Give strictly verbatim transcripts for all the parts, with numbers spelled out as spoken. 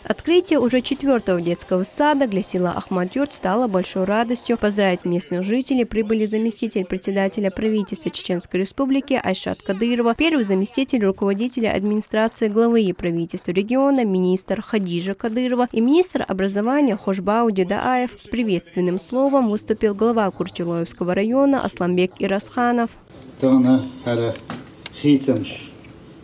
Открытие уже четвёртого детского сада для села Ахмат-Юрт стало большой радостью. Поздравить местных жителей прибыли заместитель председателя правительства Чеченской Республики Айшат Кадырова, первый заместитель руководителя администрации главы и правительства региона, министр Хадижа Кадырова и министр образования Хошбау Дедаев. С приветственным словом выступил глава Курчалоевского района Асланбек Ирасханов. Тахана хара хийцамш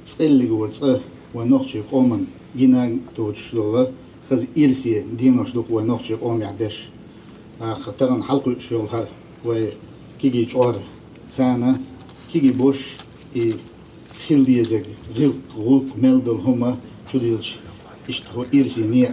цӀеллиг вар цӀа ва нохчи къоман гинаг точдола хаз ирси динош дук ва нохчи къомя деш. Ах таган халкъу шол хар вай киги чор цана киги бош и хил дезег гилт гулк мелдал хума чудилч ишт хо ирси не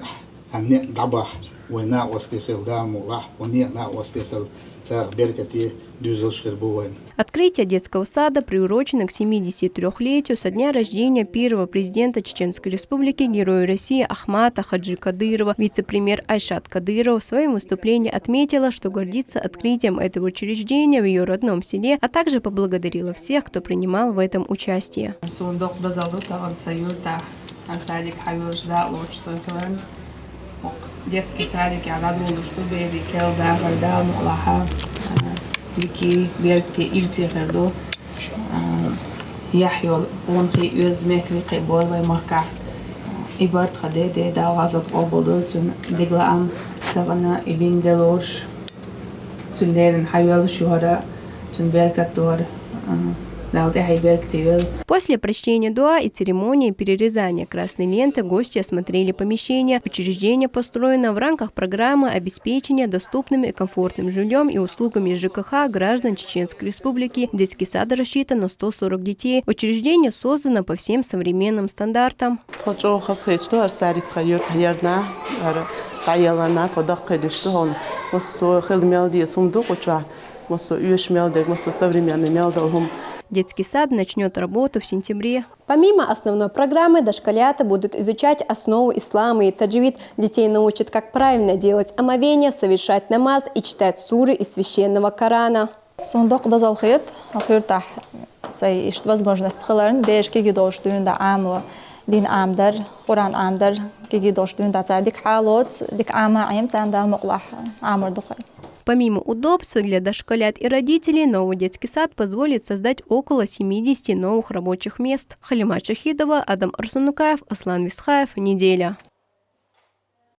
а не дабах вай на ости хил да мулах ва не на ости хил цар беркати дюзел шхир бувайн. Открытие детского сада приурочено к семидесятитрёхлетию со дня рождения первого президента Чеченской Республики, Героя России Ахмата Хаджи Кадырова. Вице-премьер Айшат Кадырова в своем выступлении отметила, что гордится открытием этого учреждения в ее родном селе, а также поблагодарила всех, кто принимал в этом участие. Сундук дазалду таган саюрта. Садик хавилш да лоч сойхлан. Детский садик я гадрулуш ту бери кел да гайда мулаха. Вики берти ирси херду. Яхьёл он хи ёзд мекри хи бор вай мака. Ибарт хаде де да газат оболду цун диглаам тагана ибин делош. Цун дерин хавилш юхара цун беркат дор. Дал де хай берк тивел. После прочтения дуа и церемонии перерезания красной ленты гости осмотрели помещение. Учреждение построено в рамках программы обеспечения доступным и комфортным жильем и услугами Ж К Х граждан Чеченской Республики. Детский сад рассчитан на сто сорок детей. Учреждение создано по всем современным стандартам. Тхо чӀоагӀа хазахеташ ду ар садик кхайорта ярна, ар дӀаялана, тхо даккхийдаш ду хьона. Массо хила мел деза хӀума ду кху чохь, массо оьшуш мел дерг, массо современный мел дала хӀума. Детский сад начнёт работу в сентябре. Помимо основной программы, дошколята будут изучать основы ислама и таджвид. Детей научат, как правильно делать омовение, совершать намаз и читать суры из священного Корана. Суна доккха дозалла хет хӀокху юьртахь сайн иштта возможность хиларна, бераш кегий долуш дуьйна дӀа Ӏамо, дин Ӏамадар, Къуръан Ӏамадар, кегий долуш дуьйна дӀа цара дика хьалоцу, дика Ӏама а Ӏема, царна Дала мукъалахь Ӏамор ду хой. Помимо удобств для дошколят и родителей, новый детский сад позволит создать около семидесяти новых рабочих мест. Халимат Шахидова, Адам Арсунукаев, Аслан Висхаев, «Неделя».